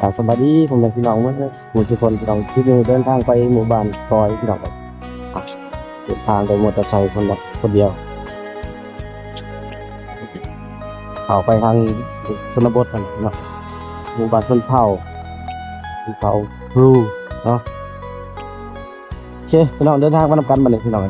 ອ່າ ສະບາຍດີພໍ່ແມ່ພີ່ນ້ອງເບິດທຸກຄົນພີ່ນ້ອງ ທີ່ເດີນທາງໄປໝູ່ບ້ານກອຍພີ່ນ້ອງ. ອ່າ ເດີນທາງໂດຍມໍເຕີໄຊຄົນລະ ຄົນດຽວ ເຂົ້າໄປທາງຊົນນະບົດຫັ້ນເນາະ ໝູ່ບ້ານຊົນເຜົ່າ ຊົນເຜົ່າບຣູເນາະ. ໂອເຄພີ່ນ້ອງ ເດີນທາງໄປນຳກັນບັດນີ້ພີ່ນ້ອງ.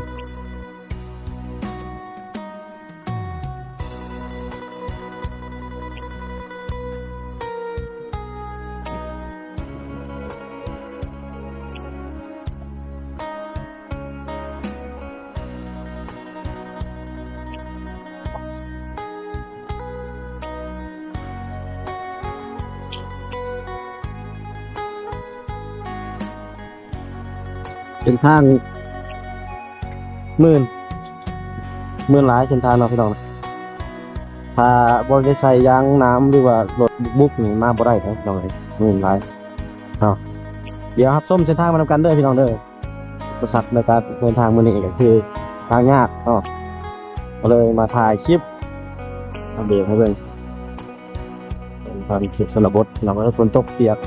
ເສັ້ນທາງມື່ນ ມື່ນຫຼາຍເສັ້ນທາງເນາະພີ່ນ້ອງ. ຖ້າບໍ່ໄດ້ໃສ່ຢາງໜາມ ຫຼືວ່າລົດບຸກໆນີ້ມາບໍ່ໄດ້ເນາະພີ່ນ້ອງເອີຍ ມື່ນຫຼາຍເນາະ. ດຽວຮັບຊົມເສັ້ນທາງໄປນຳກັນເດີພີ່ນ້ອງເດີ. ອຸປະສັກໃນການເດີນທາງມື້ນີ້ກໍຄືທາງຍາກເນາະ ກໍເລີຍມາຖ່າຍຄລິບອັບເດດໃຫ້ເບິ່ງ. ເປັນທາງເຂດຊົນນະບົດເນາະ ຝົນຕົກປຽກ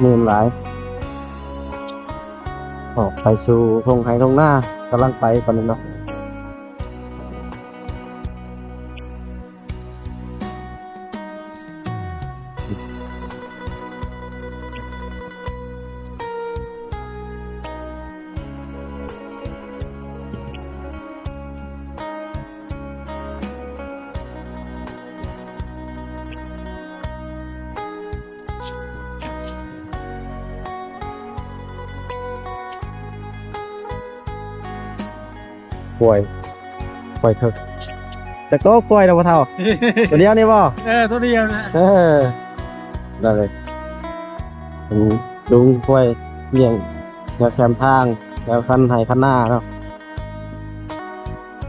ມື່ນຫຼາຍ ອອກໄປສູ່ທົ່ງໄຮ່ທົ່ງນາ ກຳລັງໄປຕອນນີ້ເນາະ. ກ້ວຍ ກ້ວຍເຖິກ ຈັກໂຕກ້ວຍນະພໍ່ເຖົ້າ? ໂຕດຽວນີ້ບໍ່? ເອີ ໂຕດຽວນະ. ເອີ ໄດ້ເລີຍ ເປັນລຸງກ້ວຍລ້ຽງແຖວແຄມທາງ ແຖວຄັນໄຮ່ຄັນນາເນາະ.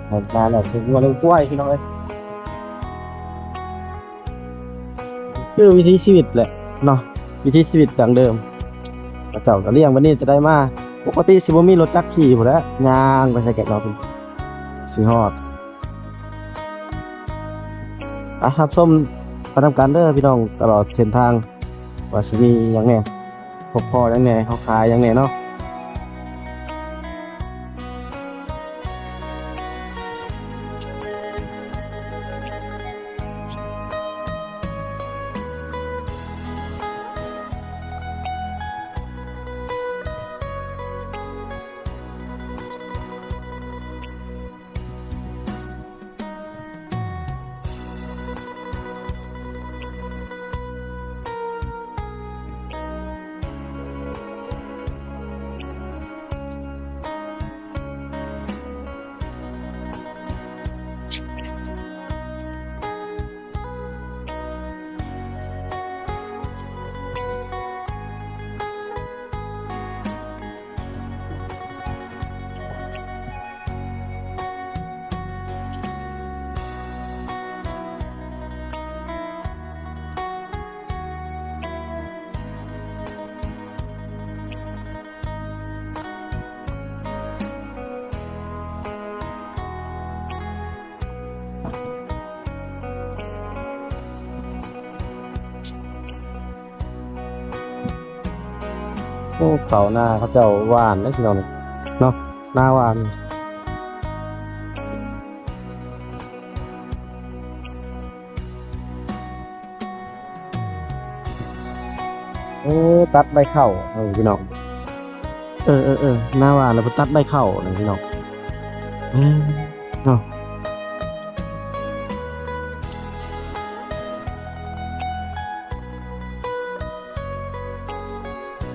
ໄຮ່ນາແລ້ວ ເປັນງົວລ້ຽງກ້ວຍພີ່ນ້ອງເອີຍ. ຄືວິຖີຊີວິດແຫຼະເນາະ ວິຖີຊີວິດດັ້ງເດີມ ເຂົາເຈົ້າກໍລ້ຽງແບບນີ້ແຕ່ໃດມາ. ປົກກະຕິຊິບໍ່ມີລົດຈັກຂີ່ພຸ້ນແຫຼະ ຍ່າງໄປໃສ່ແກະເນາະ ຊິຮອດ. ໄປຮັບຊົມໄປນຳກັນເດີພີ່ນ້ອງ ຕະຫຼອດເສັ້ນທາງ ວ່າຊິມີຫຍັງແດ່ ພົບພໍ້ຫຍັງແດ່ ເຂົາຂາຍຫຍັງແດ່ເນາະ. ໂອ້ ເຂົ້ານາເຂົາເຈົ້າຫວ່ານເດ້ພີ່ນ້ອງເນາະ ນາຫວ່ານ. ໂອ້ ຕັດໃບເຂົ້າ ເອີ ພີ່ນ້ອງ ເອີ ເອີ ເອີ ນາຫວ່ານແລ້ວເພິ່ນຕັດໃບເຂົ້ານະພີ່ນ້ອງ ເອີ ເນາະ.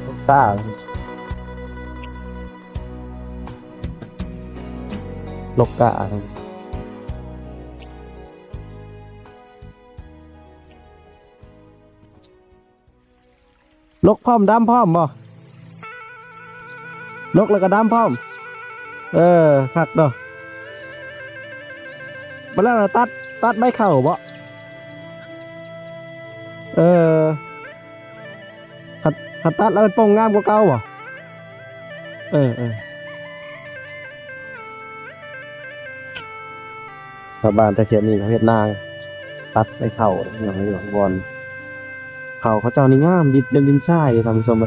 ລົກກ້າ ລົກກ້າ. ລົກພ້ອມ ດຳພ້ອມບໍ່? ລົກແລ້ວກໍດຳພ້ອມ. ເອີ ຄັກເນາະ. ບັດແລ້ວນະ ຕັດ ຕັດໃບເຂົ້າບໍ່? ເອີ ຄັນ ຄັນຕັດແລ້ວມັນປົ່ງງາມກວ່າເກົ່າບໍ່? ເອີ ເອີ ຊາວບ້ານແຖວເຂດນີ້ເຂົາເຮັດນາ ຕັດໃບເຂົ້າ ຫຍັງຢູ່ບ່ອນ ເຂົາ ເຂົາເຈົ້ານີ້ງາມ ດິນເປັນດິນຊາຍເດ້ທ່ານຜູ້ຊົມ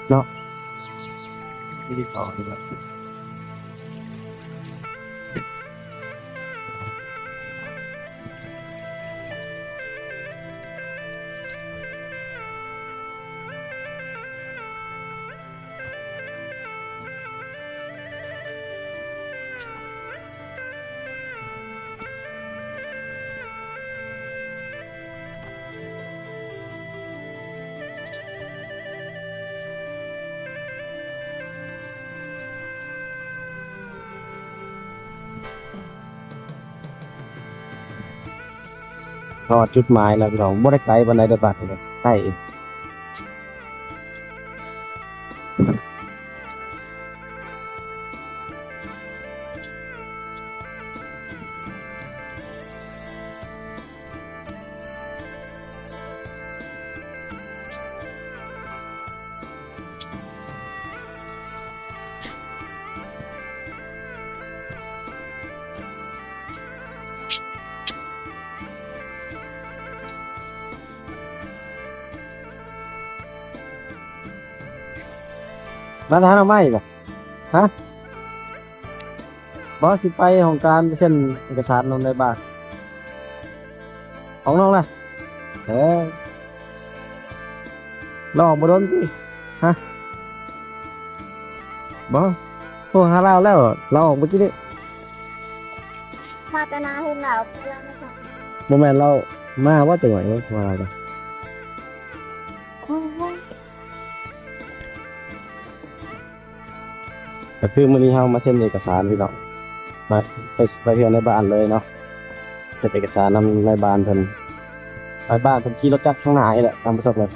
ເນາະ. ຮອດຈຸດໝາຍແລ້ວພີ່ນ້ອງ, ບໍ່ໄດ້ໄກປານໃດເດີ ບາດນີ້ ໃກ້ເອງ. ມາທາງໜ້າໄມ້ບໍ? ຮະ? ບໍ່ ຊິໄປຫ້ອງການໄປເຊັນເອກະສານນຳນາຍບ້ານ. ຂອງນ້ອງນະ? ເອີ ລາວອອກບໍ່ດົນຕິ? ຮະ? ບໍ່ ໂທຫາລາວແລ້ວ ລາວອອກເມື່ອກີ້ນີ້. ມາແຕ່ໜ້າເຮືອນລາວ ບໍ່ແມ່ນລາວມາບໍ່? ຈັກໜ້ອຍ ໂທຫາລາວກ່ອນ. ກໍຄືມື້ນີ້ເຮົາມາເຊັນເອກະສານພີ່ນ້ອງ ມາ ໄປ ໄປເຮືອນນາຍບ້ານເລີຍເນາະ, ເຮັດເອກະສານນຳນາຍບ້ານເພິ່ນ. ນາຍບ້ານເພິ່ນຂີ່ລົດຈັກຂ້າງໜ້ານີ້ແຫຼະ ຕາມປະສົບເລີຍ.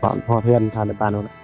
ຕອນຮອດເຮືອນທ່ານນາຍບ້ານໂນ້ນນະ.